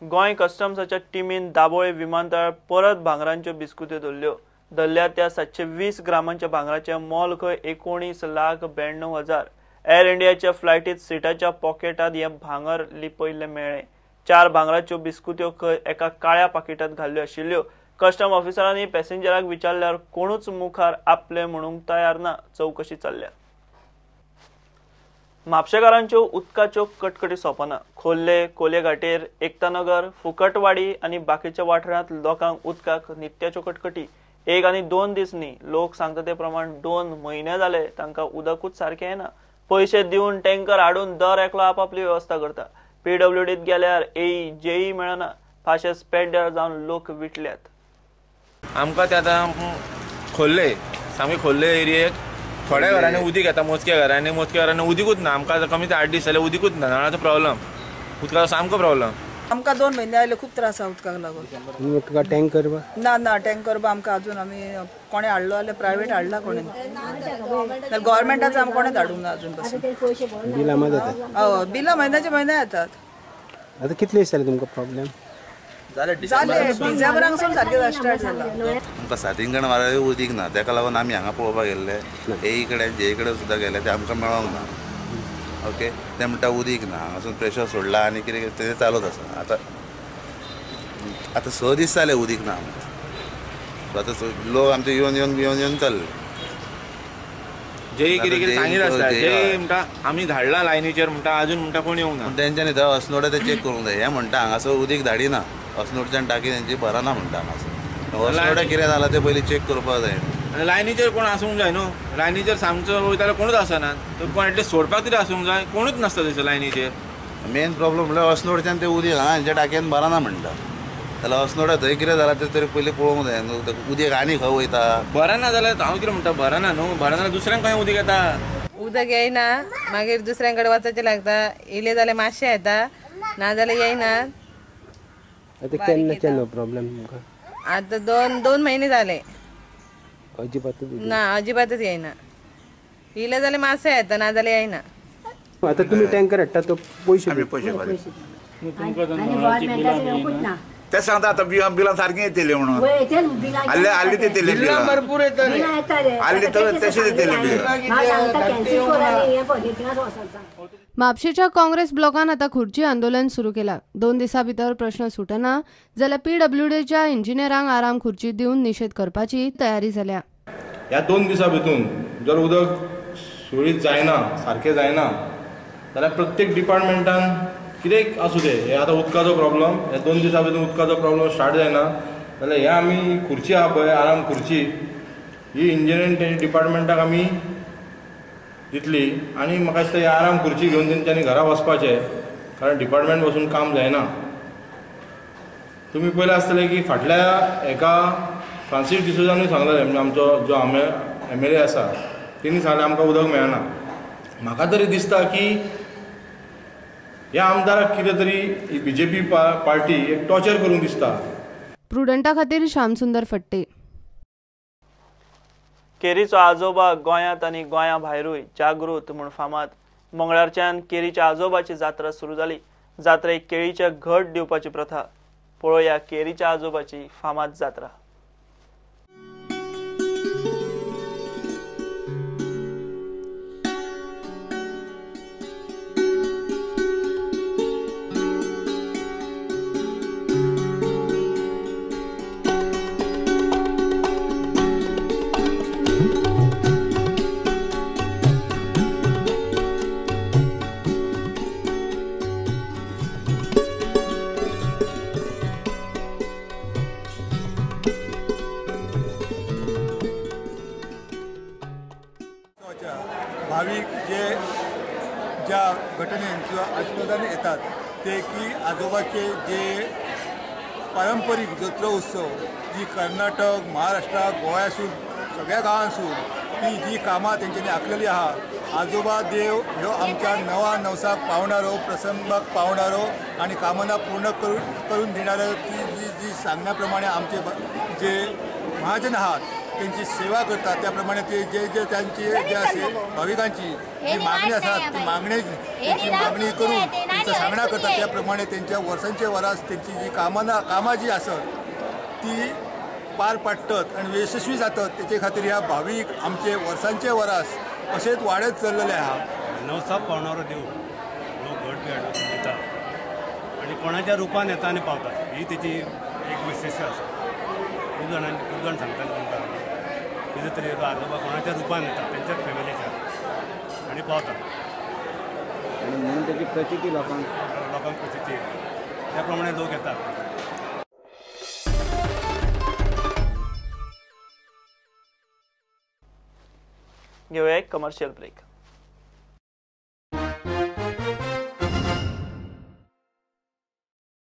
गोंय कस्टम्साच्या टिमीन दाबोळे विमानतळार परत भांगरांच्यो बिस्कुत्यो धरल्यो. धरल्या त्या 720 ग्रामांच्या भांगराचें मोल खंय 19,92,000. एअर इंडियाच्या फ्लायटीत सिटाच्या पॉकेटात हें भांगर लिपयल्लें मेळ्ळें. 4 भांगराच्यो बिस्कुत्यो खंय एका काळ्या पाकिटात घाल्ल्यो आशिल्ल्यो. कस्टम ऑफिसरांनी पॅसेंजराक विचारल्यार कोणूच मुखार आपले म्हणूंक तयार ना. चवकशी चल्ल्या. म्हापशेकारांच्यो उदकाच्यो कटकटी सोंपना. खोर्ले, कोले घाटेर, एकतानगर, फुकटवाडी आनी बाकीच्या वाठारांत लोकांक उदकाक नित्याच्यो कटकटी. 1 आनी 2 दीस न्ही, लोक सांगता ते प्रमाण 2 म्हयने जाले तांकां उदकूच सारकें येना. पयशे दिवन टँकर हाडून दर एकलो आपापली वेवस्था करता. पीडब्ल्यूडीत गेल्यार एई जेई मेळना. फाशेस पेड्ड्यार जावन लोक विटल्यात. आमकां ते आतां खोर्ले, सामके खोर्ले एरियेक थोड्या घरांनी उदीक येता, मोजक्या घरांनी, मोजक्या घरांनी उदीकूच ना. आमकां आतां कमीत 8 दीस जाले उदीकूच ना. नळाचो प्रॉब्लम, उदकाचो सामको प्रॉब्लम. आमकां 2 म्हयने आयले खूब त्रास आसा उदकाक लागून. टँकर ना ना टँकर आमकां अजून आमी कोणें हाडलो जाल्यार प्रायवेट हाडला कोणें, गव्हर्मेंटाचो आमकां कोणें धाडूंक ना अजून पासून. बिलां मात येतात. हय, बिलां म्हयन्याचे म्हयने येतात. आतां कितले दीस जाले तुमकां प्रॉब्लम? जाले डिसेंबराक सारकें स्टार्ट जाला. आमकां सातिंगण वाऱ्यार उदीक ना, ताका लागून आमी हांगा पळोवपाक गेल्ले. एई कडेन जे कडेन सुद्दां गेले ते आमकां मेळोंक ना. ओके, ते म्हणटा उदीक ना, हांगासून प्रेशर सोडला आनी कितें तें चालूच आसा. आतां आतां 6 दीस जाले उदीक ना आमकां. आतां लोक आमचे येवन येवन येवन येवन चल्ले. जेई कितें कितें सांगीत आसता. जेई म्हणटा आमी धाडला लायनीचेर म्हणटा, अजून म्हणटा कोण येवंक ना. तेंच्यांनी थंय अस्नोडे ते चॅक करूंक जाय. हें म्हणटा हांगासर उदीक धाडिना, अस्नोडच्यान टाकी तेंची भरना म्हणटा. हांगासर अस्नोडे कितें जालां तें पयलीं चॅक करपाक जाय. आनी लायनीचेर कोण आसूंक जाय न्हू. लायनीचेर सामचो वयता कोणूच आसना, तर कोण एटलीस्ट सोडपाक तरी आसूंक जाय. कोणूच नासता थंयसर लायनीचेर. मेन प्रॉब्लम म्हणल्यार अस्नोडच्यान तें उदीक हांगा हेंच्या टाकयेन भरना म्हणटा. जाल्यार अस्नोडे थंय कितें जालां तें तरी पयलीं पळोवंक जाय न्हू. उदीक आनी खंय वयता भरना जाल्यार हांव कितें म्हणटा, भरना न्हू, भरना जाल्यार दुसऱ्यांक खंय उदीक येता. उदक येयना, मागीर दुसऱ्यां कडेन वचचें लागता. येयलें जाल्यार मातशें येता, ना जाल्यार येयना. आतां केन्ना केन्ना प्रॉब्लम तुमकां? आतां 2 म्हयने जाले. अजिबातच ना, अजिबातच येयना. येयलें जाल्यार मातशें येता, ना जाल्यार येयना. आतां तुमी टँकर हाडटा तो पयशे ते सांगता आतां बिलां सारकीं येतली म्हणून. आल्ले आल्ले येतले बिलां, भरपूर येतले, आल्ले तशेंच येतले बिलां. म्हापशेच्या काँग्रेस ब्लॉकान आतां खुर्ची आंदोलन सुरू केलां. 2 दिसां भितर प्रश्न सुटना जाल्यार पीडब्ल्यूडीच्या इंजिनियरांक आराम खुर्ची दिवन निशेध करपाची तयारी जाल्या. ह्या 2 दिसां भितून जर उदक सुरळीत जायना, सारकें जायना जाल्यार प्रत्येक डिपार्टमेंटान कितेंय आसूं तें, हे आतां उदकाचो प्रॉब्लम, ह्या 2 दिसां भितर उदकाचो प्रॉब्लम स्टार्ट जायना जाल्यार हे आमी खुर्ची आहा पळय, आराम खुर्ची, ही इंजिनियरींग डिपार्टमेंटाक आमी दितली. आनी म्हाका दिसता ही आराम खुर्ची घेवन तेंच्यांनी घरा वचपाचें, कारण डिपार्टमेंट बसून काम जायना. तुमी पळयलें आसतलें की फाटल्या एका फ्रांसीस डिसोजानूय सांगलेलें, म्हणजे आमचो जो MLA आसा तेणी सांगलें आमकां उदक मेळना. म्हाका तरी दिसता की ह्या आमदाराक कितें तरी BJP party एक टॉर्चर करूंक दिसता. प्रुडंटा खातीर श्यामसुंदर फट्टे. केरीचो आजोबा गोंयांत आनी गोंया भायरूय जागृत म्हूण फामाद. मंगळारच्यान केरीच्या आजोबाची जात्रा सुरू जाली. जात्रेक केळीचे घट दिवपाची प्रथा. पळोवया केरीच्या आजोबाची फामाद जात्रा. भावीक जे ज्या घटनेन किंवा आशिर्वादान येतात ते की आजोबाचे जे पारंपरीक जत्रा उत्सव जी कर्नाटक, महाराष्ट्र, गोंयासून सगळ्या गांवांसून ती जी कामां तेंच्यांनी आखलेली आहा. आजोबा देव ह्यो आमच्या नवा नवसाक पावणारो, प्रसंगाक पावणारो आनी कामना पूर्ण करून दिणारो. ती जी जी सांगण्या प्रमाणे आमचे जे महाजन आहात तेंची सेवा करता. त्या प्रमाणे ते जे जे त्यांची जे असे भाविकांची जी मागणी आसा ती मागणी तेंची मागणी करून तेंचा सांगणा करता. त्या प्रमाणे तेंच्या वर्सांचे वरास तेंची जी कामां जी आसत ती पार पाडटत आनी यशस्वी जातात. तेचे खातीर ह्या भावीक आमचे वर्सांचे वरास अशेंच वाडत चल्लेले आहा. नवसाप पावणारो देव लोक घट बी हाडून दिता आनी कोणाच्या रुपान येता आनी पावता ही तेची एक वैशिश्ट आसा. खूब जाणांनी खूब जाण सांगताले तुमकां कितें तरी आजोबा कोणाच्या रुपान येता तेंच्याच फॅमिलीच्या आनी पावता आनी म्हणून तेची प्रचिती लोकांक लोकांक प्रचिती त्या प्रमाणे लोक येता. घेऊया एक कमर्शियल ब्रेक.